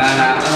Thank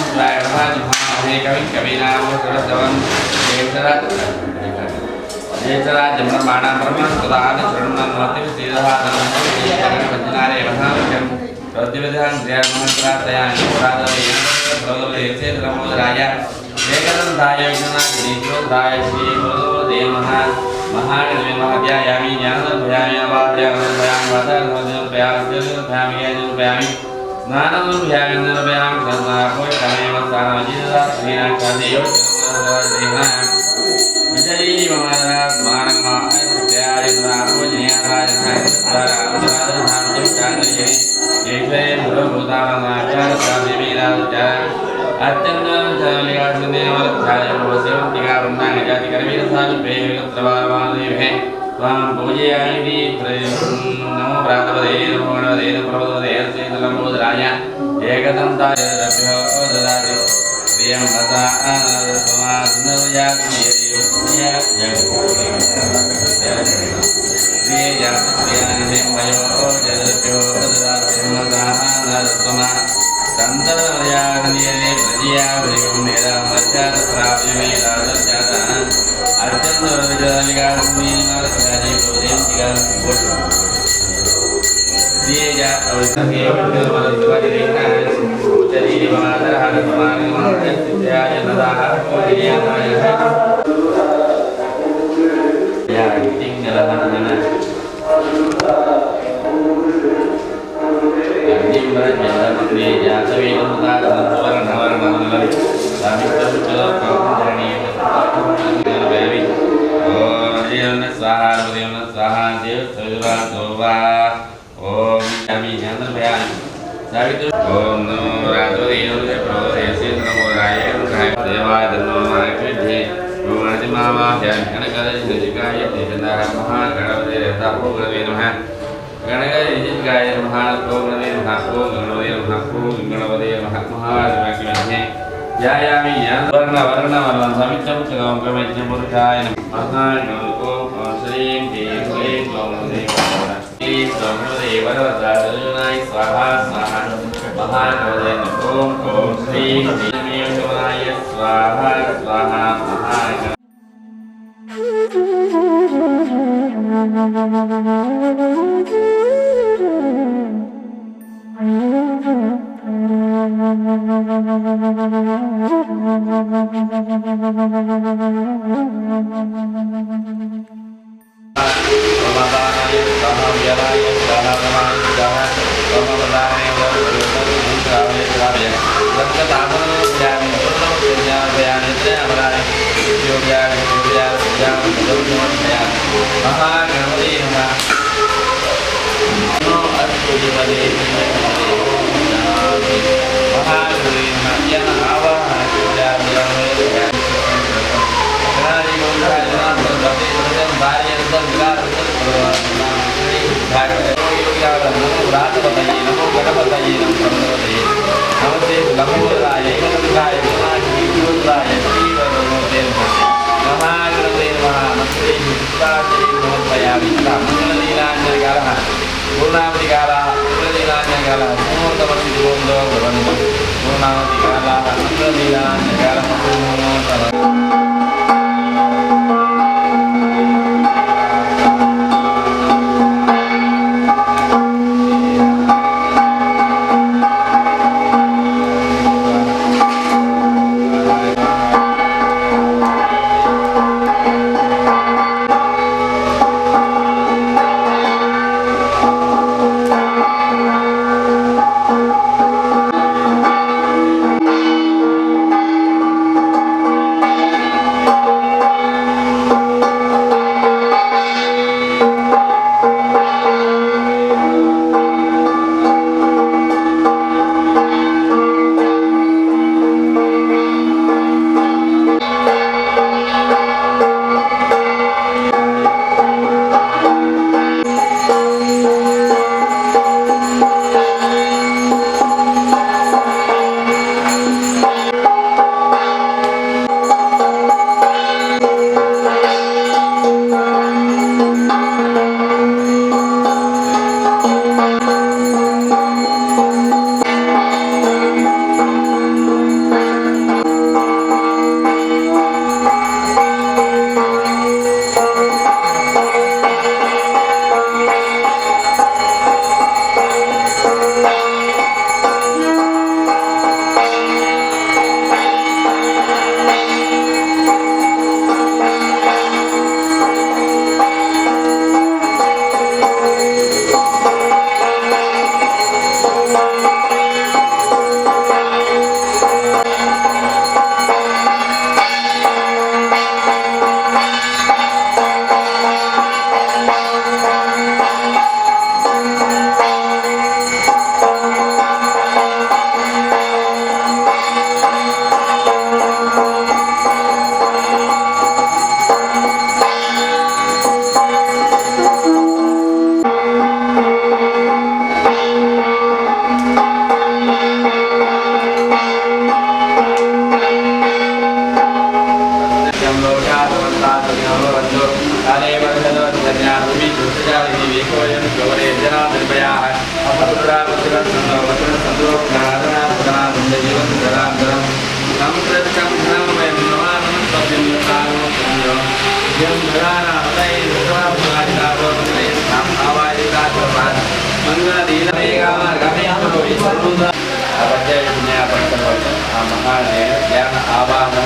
ಧ್ಯಾನ ಆವಾಹನ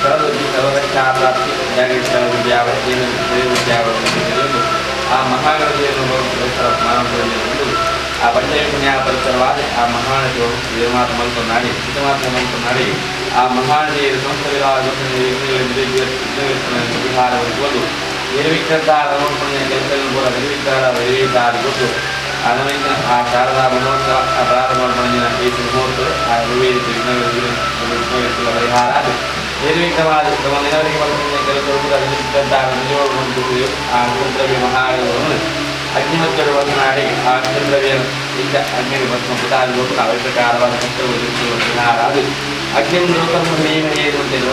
ಸರ್ವರಕ್ಷಾ ಪ್ರಾಪ್ತಿ ಆ ಮಹಾಗಣತಿಯನ್ನು ಆ ಪಂಚಮಿ ಪರಿಸರವಾದ ಆ ಮಹಾನದಿಯು ನಿರ್ಮಾತ ಮಲ್ತೊನ್ನಾಡಿ ಹಿತಮಾತ ಮಲ್ತೊನ್ನಾಡಿ ಆ ಮಹಾನದಿಯ ಸಂಸ್ಥೆಗಳ ನಿರ್ವಿಘ್ನತಾರ ನಿರ್ವಿಘ್ನ ನಿರ್ವಿಘ್ನ ಅದರಿಂದ ಆ ಶಾರದಾ ಮಹೋತ್ಸವ ಪ್ರಾರಂಭ ಈ ಮುಹೂರ್ತ ಆ ವಿಘ್ನ ಪರಿಹಾರ ನಿರ್ವಿಘ್ನವಾದ ನೆನವರಿಗೆ ಕೆಲಸ ಆ ದ್ರವ್ಯ ಮಹಾಗಣವನ್ನು ಅಗ್ನಿಹೋತ್ರದ ನಾಡಿ ಆ ಅಗ್ನಿದ್ರವ್ಯ ಇಂಚ ಅಗ್ನಿ ಭಸ್ಮ ಪುಟಾದಿ ಅವೈ ಪ್ರಕಾರವಾದ ಪರಿಹಾರ ಅಗ್ನಿಂ ಲೋಕಂ ಹ್ರೀಂ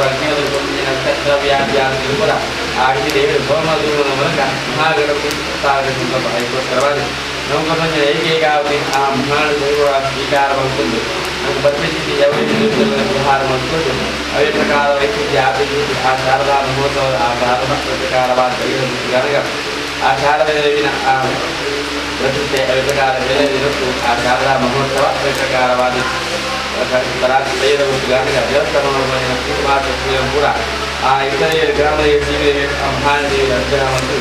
ಅಗ್ನಿಹೋತ್ರ ನಕ್ಷತ್ರವ್ಯಾಧ್ಯಾತ್ಮ ಕೂಡ ಆ ಅಗ್ನಿದೇವರು ಸೋಮದೂರನ ಮೂಲಕ ಮಹಾಗಣಪತಿ ಅದಕ್ಕೋಸ್ಕರವಾಗಿ ನಮಗೊಂದು ಏಕೈಕಾವತಿ ಆ ಮಹಾನ್ ದೈವ ಸ್ವೀಕಾರ ಮಾಡಿಕೊಂಡು ನಮ್ಗೆ ಪರಿಸ್ಥಿತಿ ಯಾವ ಪರಿಹಾರ ಮಾಡಿಕೊಂಡು ಅವೇ ಪ್ರಕಾರ ವೈದ್ಯ ಆ ಶಾರದಾ ಮಹೋತ್ಸವದ ಆ ಪ್ರಾರಂಭ ಪ್ರಕಾರವಾದ ದೈವದ ಆ ಶಾರದಾ ದೇವಿನ ಆ ಪ್ರತಿಷ್ಠೆ ಅವೇ ಪ್ರಕಾರ ಬೇರೆ ದಿನಕ್ಕೂ ಆ ಶಾರದಾ ಮಹೋತ್ಸವ ಅವೇ ಪ್ರಕಾರವಾದ ದೇವಸ್ಥಾನ ಕೂಡ ಆ ಇತರೆ ಗ್ರಾಮದ ಜೀವಿ ಮಹಾನ್ ದೇವಿಯ ಅನುಗ್ರಹ ಮತ್ತು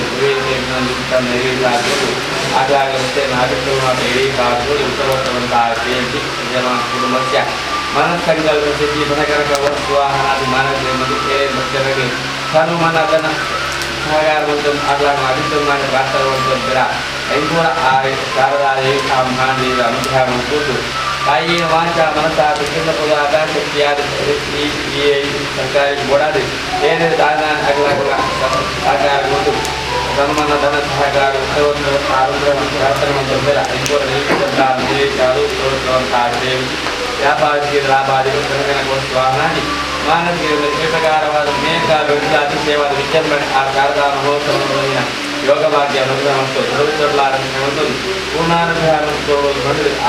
ಆಗಾಗ ಇಡೀ ಕುಟುಂಬಸ್ಯ ಮನಸ್ಸಂಕಲ್ಪ ಸಿದ್ಧಿ ಫಲಕರಕ ವಸ್ತುವಾಹನಾದಿ ಮಾನಸ ಮತ್ತು ಭಕ್ತರಿಗೆ ಹನುಮನದನ ಸಹಕಾರ ಮತ್ತು ಆಗ್ಲಾಗ ಅಭಿಸಂಧಾನ ಪ್ರಾರ್ಥನೆ ಐಂಕೂರ ಆ ಶಾರದಾದೇವಿ ಆ ಮಹಾನ್ ದೇವಿಯ ಅನುಗ್ರಹ ಮತ್ತು ತಾಯಿಯ ವಾಚ ಮನಸ ಕೃಷ್ಣ ಪದಾರ್ಥ ಶಕ್ತಿಯಾದ ಈ ಸರ್ಕಾರಿ ಬೋಡಾದಿ ಏನೇ ದಾನ ಆಗ್ಲಾಗ ಸಹಕಾರ ಮತ್ತು ಸನ್ಮಾನ ಧನ ಸಹಕಾರ ಆರೋಗ್ಯ ಪ್ರಾರ್ಥನೆ ಮತ್ತು ಐಂಕೂರ ವ್ಯಾಪಾರಕ್ಕೆ ಲಾಭಾದಿ ಕನಕನ ಮಾನಸಿಕ ಪ್ರಕಾರವಾದ ಅನೇಕ ಅತಿಶಯವಾದ ವಿಜೃಂಭಣೆ ಆ ಶಾರದಾ ಮಹೋತ್ಸವದ ಯೋಗಭಾಗ್ಯ ಅನುಗ್ರಹ ಮತ್ತು ಸರ್ವೋತ್ತರಲಾರಂಭ ಪೂರ್ಣಾನುಗ್ರಹ ಮತ್ತು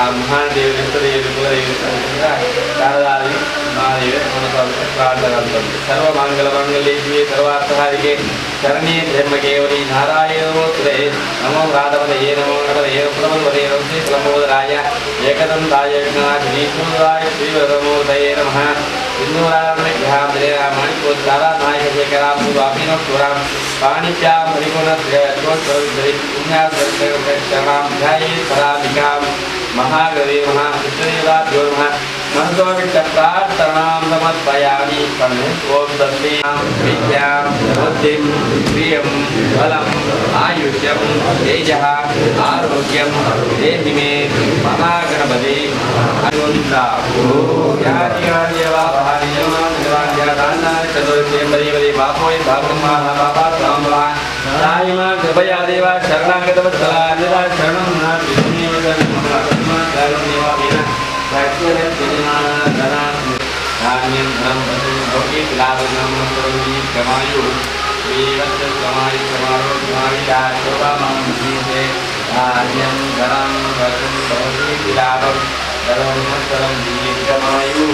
ಆ ಮಹಾನ್ ದೇವಿ ಇಷ್ಟದೇವಿ ಕುಲದೇವಿ ಶಾರದಾದೇವಿ ಮಹಾದೇವಿ ಪ್ರಾರ್ಥನೆ ಸರ್ವ ಮಂಗಲ ಮಂಗಲೇ ಶಿವೆ ಸರ್ವಾರ್ಥಹಾರಿಕೆ ಶರಣ್ಯೇ ತ್ರ್ಯಂಬಕೇವರಿ ನಾರಾಯಣೋಸ್ತುತೆ ನಮೋ ರಾಧವದಯೇ ನಮೋ ಗಣಪತಯೇ ಪ್ರಬಲವದೇ ನಮಸ್ತೆ ಲಂಬೋದರಾಯ ಏಕದಂತಾಯ ವಿಘ್ನಾಶೀಶ್ವರಾಯ ಶ್ರೀವರಮೂರ್ತಯೇ ನಮಃ ಸಿಂಧೂರಾರಣ್ಯಾಂ ಮಾಣಿಕೋತ್ತಾರಾನಾಯಕಶೇಖರಾಂ ವಾಪಿನೋಕ್ಷುರಾಂ ಪಾಣಿತ್ಯಾಂ ಹರಿಗುಣಶರಣಾಂ ಧ್ಯಾಯೇ ಪರಾಮಿಕಾಂ ಮಹಾಗವೇ ಮಹಾಸಿದ್ಧದೇವಾಭ್ಯೋ ನಮಃ मनसोविष्ट प्रार्थनां समर्पयामि। ओम दत्तीं विद्यां बुद्धिं श्रियं बलम् आयुष्यं तेजः आरोग्यं देहि मे महागणपति। कृपया देवा शरणागतवत्सला शरणं धान्यं धनं पशुं भौतिकलाभं कमायु धान्यं धनं पशुं भौतिकलाभं धनं दीर्घमायु।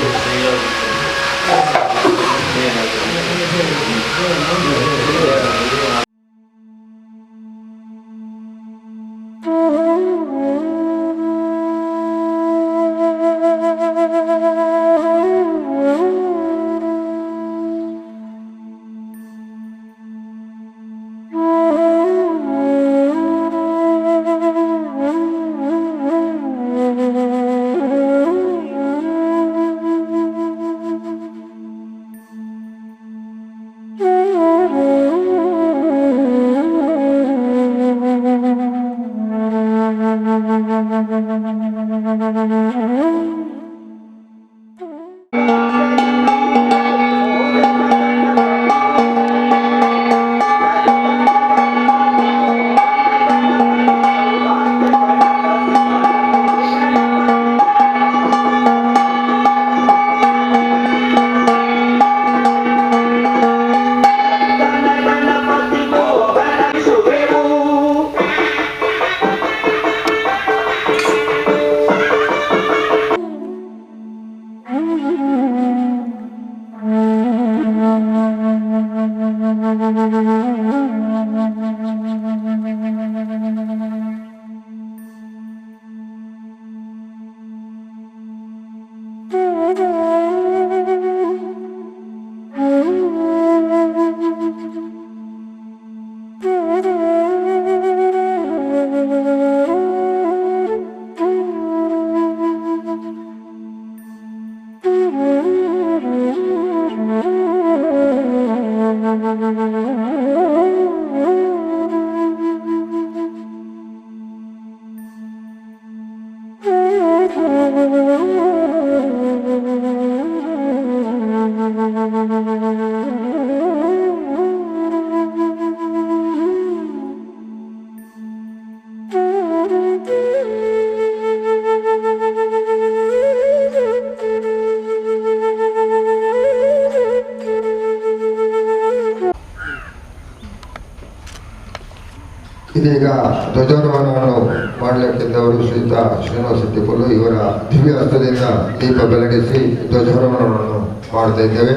ಇದೀಗ ಧ್ವಜಾರೋಹಣವನ್ನು ಮಾಡಲಿಕ್ಕಿದ್ದವರು ಶ್ರೀಯುತ ಶ್ರೀನಿವಾಸ ಶೆಟ್ಟಿಪುಲ್ಲು ಇವರ ದಿವ್ಯ ಹಸ್ತದಿಂದ ದೀಪ ಬೆಳಗಿಸಿ ಧ್ವಜಾರೋಹಣವನ್ನು ಮಾಡ್ತಾ ಇದ್ದೇವೆ.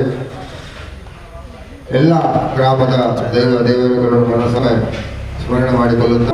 ಎಲ್ಲ ಗ್ರಾಮದ ದೈವ ದೇವರುಗಳನ್ನು ಮನಸ್ಸನ್ನು ಸ್ಮರಣೆ ಮಾಡಿಕೊಳ್ಳುತ್ತಾ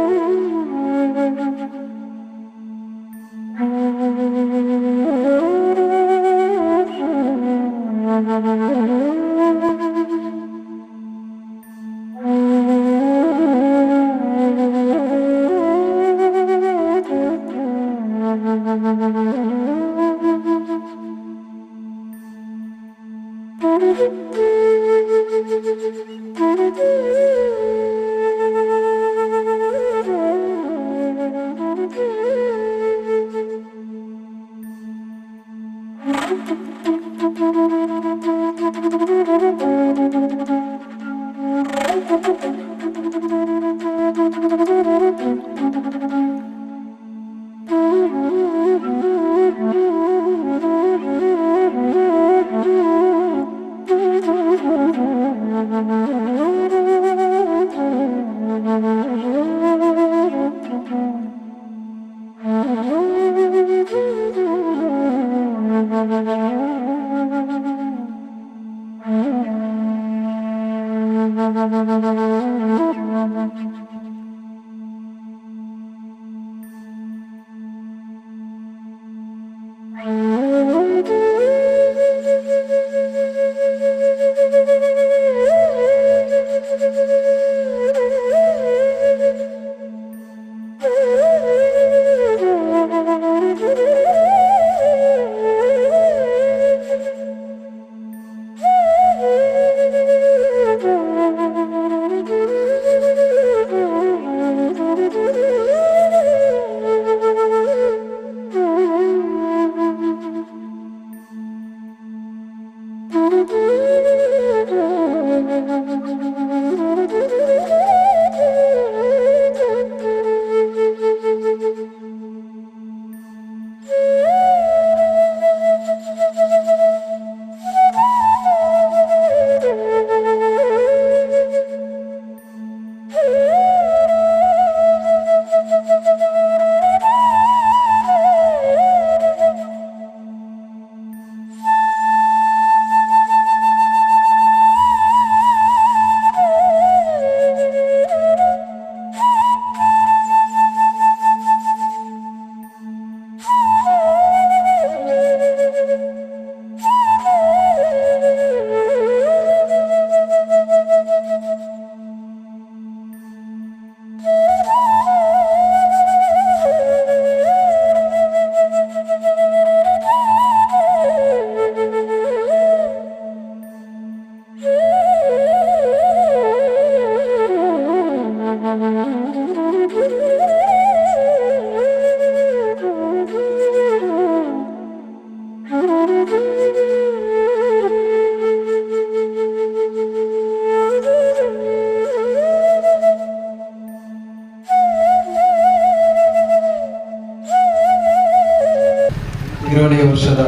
ಇರೋನೇ ವರ್ಷದ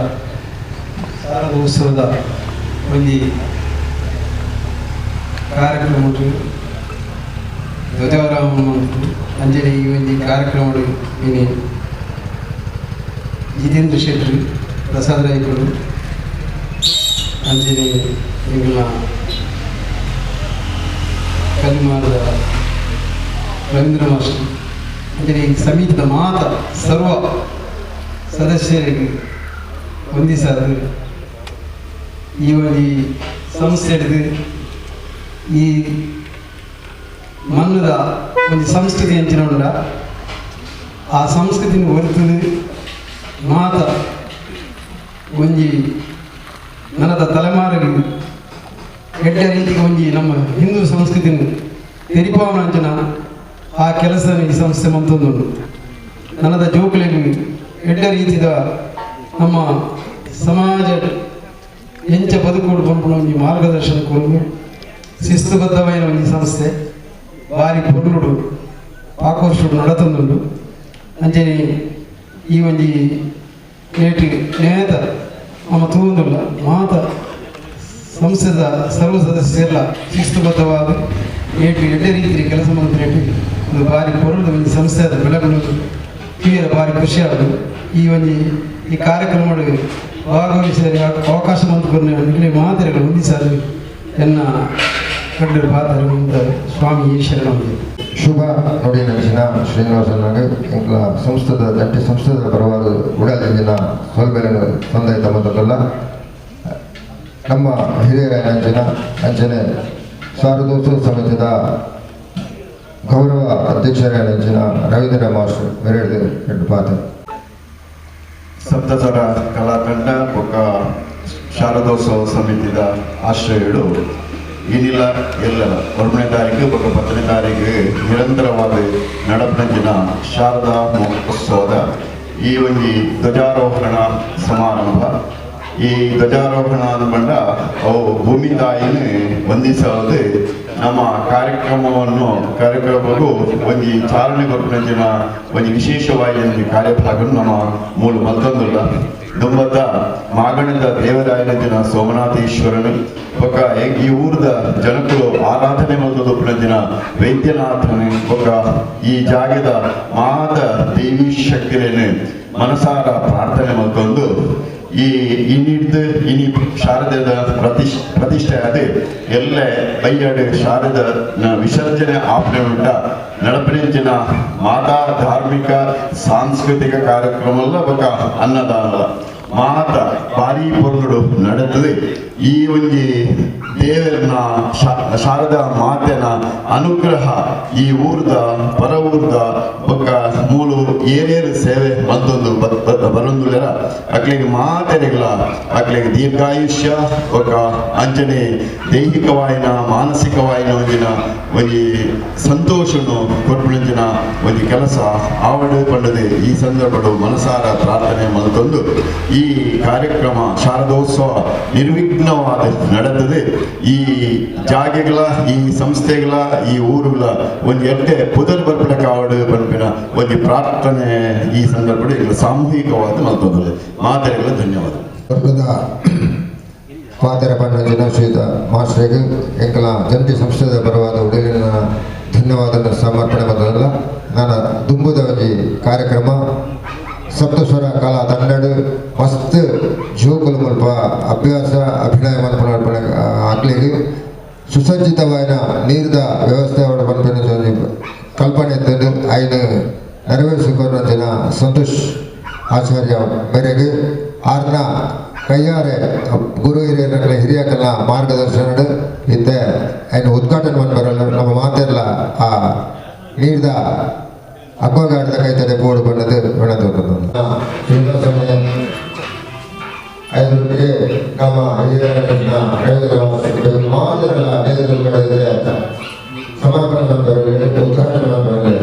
ಶಾರದೋತ್ಸವದ ಒಂಜಿ ಕಾರ್ಯಕ್ರಮ ಧ್ವಜಾರೋಹಣ ಅಂಜಲಿ ಈ ಒಂಜಿ ಕಾರ್ಯಕ್ರಮ ಇನಿ ಜಿತೇಂದ್ರ ಶೆಟ್ಟಿ ಪ್ರಸಾದ್ ರಾಯ್ಕರು ಅಂಜಲಿ ಎಂಗ್ಲ ಕಲಿಮಾರದ ರವೀಂದ್ರ ಮಾಸ್ಟರ್ ಅಂಜಲಿ ಸಮಿತಿದ ಮಾತ ಸರ್ವ ಸದಸ್ಯರಿಗೆ ಹೊಂದಿಸಾದ ಈ ಒಂಜಿ ಸಂಸ್ಥೆ ಈ ಮಣ್ಣದ ಒಂಜಿ ಸಂಸ್ಕೃತಿ ಅಂಚಿನ ಉಂಡ ಆ ಸಂಸ್ಕೃತಿನ ಹೊರತದು ಮಾತ ಒಂಜಿ ನನದ ತಲೆಮಾರಿಗೆ ಎಡ್ಡ ರೀತಿಗೆ ಒಂಜಿ ನಮ್ಮ ಹಿಂದೂ ಸಂಸ್ಕೃತಿನ ತೆರಿಪಾವನ ಅಂಚಿನ ಆ ಕೆಲಸ ಈ ಸಂಸ್ಥೆ ಮಂತೊಂದುಂಡು. ನನದ ಜೋಕುಲೆಗ್ ಎಡ್ಡ ರೀತಿದ ನಮ್ಮ ಸಮಾಜ ಎಂಚ ಬದುಕುಡು ಪನ್ಪುನ ಒಂಜಿ ಮಾರ್ಗದರ್ಶನ ಕೊರ್ದು ಶಿಸ್ತುಬದ್ಧವಾಯಿನ ಒಂಜಿ ಸಂಸ್ಥೆ ಬಾರಿ ಪೊರ್ಲುಡು ಆಕೋರ್ಷುಡು ನಡತೊಂದುಂಡು. ಅಂಚನೆ ಈ ಒಂಜಿ ನೇಟ್ ನೇತ ನಮ್ಮ ತೂವೊಂದುಲ್ಲ ಮಾತ ಸಂಸ್ಥೆದ ಸರ್ವ ಸದಸ್ಯರೆಲ್ಲ ಶಿಸ್ತುಬದ್ಧವಾದ ಏಟು ಎಡ್ಡೆ ರೀತಿಯ ಕೆಲಸ ಮಲ್ಪುನೇಟ್ ಒಂದು ಬಾರಿ ಪೊರುಡು ಒಂಜಿ ಸಂಸ್ಥೆ ಬೆಳಗುಲು ತೂಯರ ಬಾರಿ ಖುಷಿ ಆಗುದು. ಈ ಒಂಜಿ ಈ ಕಾರ್ಯಕ್ರಮ ಭಾಗವಹಿಸಿದ ಅವಕಾಶ ಮಂತ್ಕೊರ್ನ ನಿಗಲೆ ಮಾತೆರೆಗ್ಲ ಒಂಜಿ ಎನ್ನ ಕಡ್ಡರು ಪಾತ್ರ ಸ್ವಾಮಿ ಈಶ್ವರನ. ಶುಭ ನುಡಿ ನಂಚಿನ ಶ್ರೀನಿವಾಸನಾಗ ಎಂಕ್ಲ ಸಂಸ್ಥೆದ ಜಂಟಿ ಸಂಸ್ಥೆದ ಪರವಾದ ಉಡಾಲಿಂಜಿನ ಸೊಲ್ಬೆಲೆನ ಸಂದಾಯ ಮೊದಲೆಲ್ಲ ನಮ್ಮ ಹಿರಿಯರ ಅಂಚಿನ ಅಂಚನೆ ಶಾರದೋತ್ಸವ ಸಮಿತಿದ ಗೌರವ ಅಧ್ಯಕ್ಷರ ಅಂಚಿನ ರವೀಂದ್ರ ಮಾಸ್ಟರ್ ಮೆರೆದು ಎರಡು ಪಾತ್ರ. ಸಪ್ತಸ್ವರ ಕಲಾ ತಂಡ ಬೊಕ್ಕ ಶಾರದೋತ್ಸವ ಸಮಿತಿದ ಆಶ್ರಯಗಳು ಇನಿಲ ಎಲ್ಲರ 1ನೇ ತಾರೀಕು ಬೊಕ್ಕ 10ನೇ ತಾರೀಕು ನಿರಂತರವಾದ ನಡಪನಂಚಿನ ಶಾರದಾ ಮಹೋತ್ಸವದ ಈ ಒಂಜಿ ಧ್ವಜಾರೋಹಣ ಸಮಾರಂಭ. ಈ ಧ್ವಜಾರೋಹಣ ಅಂದ್ಬಂಡ ಅವು ಭೂಮಿ ತಾಯಿನ ವಂದಿಸೋದು ನಮ್ಮ ಕಾರ್ಯಕ್ರಮಕ್ಕೂ ಒಂಜಿ ಚಾಲನೆ ಕೊರ್ಪುನಂಚಿನ ಒಂಜಿ ವಿಶೇಷವಾಗಿ ಒಂಜಿ ಕಾರ್ಯಭಾಗ ನಮ್ಮ ಮೂಲ ಮಲ್ತೊಂದುಲ್ಲ. ದುಂಬದ ಮಾಗಣದ ದೇವರಾಯನಂಚಿನ ಸೋಮನಾಥೇಶ್ವರನು ಬೊಕ್ಕ ಈ ಊರದ ಜನಕುಲು ಆರಾಧನೆ ಮಲ್ತೊಂದುಪ್ಪುನಂಚಿನ ವೈದ್ಯನಾಥನ ಬೊಕ್ಕ ಈ ಜಾಗದ ಮಾತ ದೇವಿ ಶಕ್ತಿಯನ್ನು ಮನಸಾರ ಪ್ರಾರ್ಥನೆ ಮಲ್ತೊಂದು ಈ ಇನ್ನಿಡ್ದು ಇನಿ ಶಾರದದ ಪ್ರತಿಷ್ಠೆ ಆದ ಎಲ್ಲ ಬೈಯಾಡು ಶಾರದ ವಿಸರ್ಜನೆ ಆಪನೆ ಉಂಟ ನಡಪನಿಂಚಿನ ಮಾತಾ ಧಾರ್ಮಿಕ ಸಾಂಸ್ಕೃತಿಕ ಕಾರ್ಯಕ್ರಮ ಬೊಕ್ಕ ಅನ್ನದಾನ ಮಾತ ಭಾರಿ ಪೊರ್ಲುಡು ನಡೆತದೆ. ಈ ಒಂಜಿ ದೇವರನ ಶಾರದಾ ಮಾತೆನ ಅನುಗ್ರಹ ಈ ಊರ್ದ ಪರ ಊರ್ದ ಬೊಕ್ಕ ಮೂಲು ಏರೇರು ಸೇವೆ ಮಲ್ತೊಂದು ಬರೊಂದುಲ್ಲೆರ ಅಕ್ಲೆಗ್ ಮಾತೆರೆಗ್ಲ ಅಕ್ಲೆಗ್ ದೀರ್ಘಾಯುಷ್ಯ ಬೊಕ್ಕ ಅಂಚನೆ ದೈಹಿಕವಾಯಿನ ಮಾನಸಿಕವಾಯಿನ ಒಂಜಿನ ಒಂಜಿ ಸಂತೋಷನು ಕೊರ್ಪುನಂಚಿನ ಒಂಜಿ ಕೆಲಸ ಆವಡು ಪಂಡದೆ ಈ ಸಂದರ್ಭಡು ಮನಸಾರ ಪ್ರಾರ್ಥನೆ ಮಲ್ತೊಂದು ಈ ಕಾರ್ಯಕ್ರಮ ಶಾರದೋತ್ಸವ ನಿರ್ವಿಘ್ನವಾದ ನಡೆತದೆ. ಈ ಜಾಗೆಗಳ ಈ ಸಂಸ್ಥೆಗಳ ಈ ಊರುಗಳ ಒಂದು ಎಡ್ಡೆ ಪುದರ್ ಬರ್ಪಡ ಕಾವಡು ಪನ್ಪಿನ ಒಂದು ಪ್ರಾರ್ಥನೆ ಈ ಸಂದರ್ಭದಲ್ಲಿ ಸಾಮೂಹಿಕವಾದ ಮಲ್ತೊಂದು ಮಾತೆರೆಗಳ ಧನ್ಯವಾದ. ವರ್ಗದ ಪಾತ್ರ ಪಂಡಿನ ಶ್ರೀಯುತ ಮಾಸ್ಟರಿಗೆ ಎಂಕಲ ಜಂಟಿ ಸಂಸ್ಥೆದ ಪರವಾದ ಉಡಲಿನ ಧನ್ಯವಾದ ಸಮರ್ಪಣೆ ಬಂದಲ್ಲ. ನಾನು ದುಂಬುದ ಒಂಜಿ ಕಾರ್ಯಕ್ರಮ ಸಪ್ತಸ್ವರ ಕಲಾ ತಂಡಡು ಮಸ್ತ್ ಜೋಕುಲು ಮುಲ್ಪ ಅಭ್ಯಾಸ ಅಭಿನಯ ಮನ್ಪುನ ಅಕ್ಲೆಗ್ ಸುಸಜ್ಜಿತವಾಯಿನ ನೀರ್ದ ವ್ಯವಸ್ಥೆ ಪನ್ಪಿನ ಒಂಜಿ ಕಲ್ಪನೆ ಇತ್ತಂದು ಐನು ನೆರವೇರಿಸಿಕೊಂಡಂಚಿನ ಸಂತೋಷ್ ಆಚಾರ್ಯ ಮೇರೆಗೆ ಆರ್ನ ಕೈಯಾರೆ ಗುರು ಹಿರಿಯರ ಹಿರಿಯಕಲ್ಲ ಮಾರ್ಗದರ್ಶನ ಇತ್ತೆ ಐನು ಉದ್ಘಾಟನೆ ಬರಲ್ಲ ನಮ್ಮ ಮಾತೆಲ್ಲ ಆ ನೀರ್ದ ಅಕ್ವಾಗಾರ್ಡ್ದ ಕೈತಡೆ ಬೋರ್ಡ್ ಬಣ್ಣದು ಬಣ್ಣದು ಐದರೊಟ್ಟಿಗೆ ನಮ್ಮ ಹಿರಿಯರ ಮಾತೆಲ್ಲ ಸಮರ್ಪಣೆ ಬರಲಿ ಉದ್ಘಾಟನೆ ಬರಲಿ.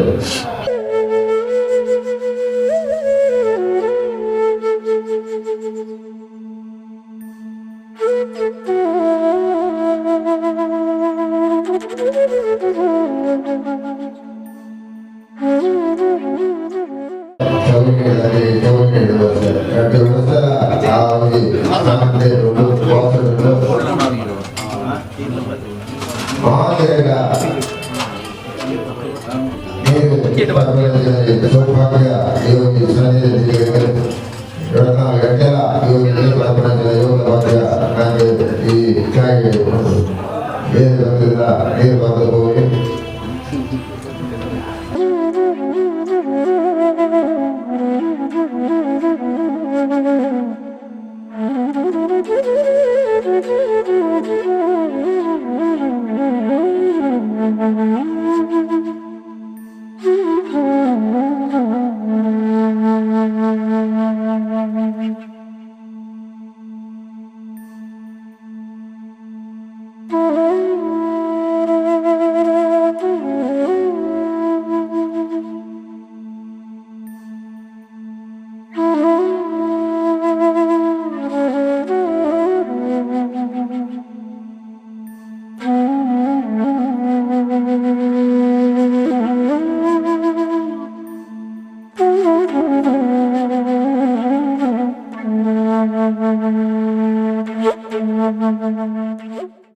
ಸೌಭಾಗ್ಯ ಈ ಸನ್ನಿಧಿ 2-4 ಗಂಟೆಲ ಈ ನೀರು ಪರಪರಂಚಿನ ಯೋಗ ಭಾಗ್ಯ ನನಗೆ ಈ ಚಾಯ್ ಉಂಟು. ಏನು ಬಂದಿಲ್ಲ ನೀರು ಬಂದು ಹೋಗಿ.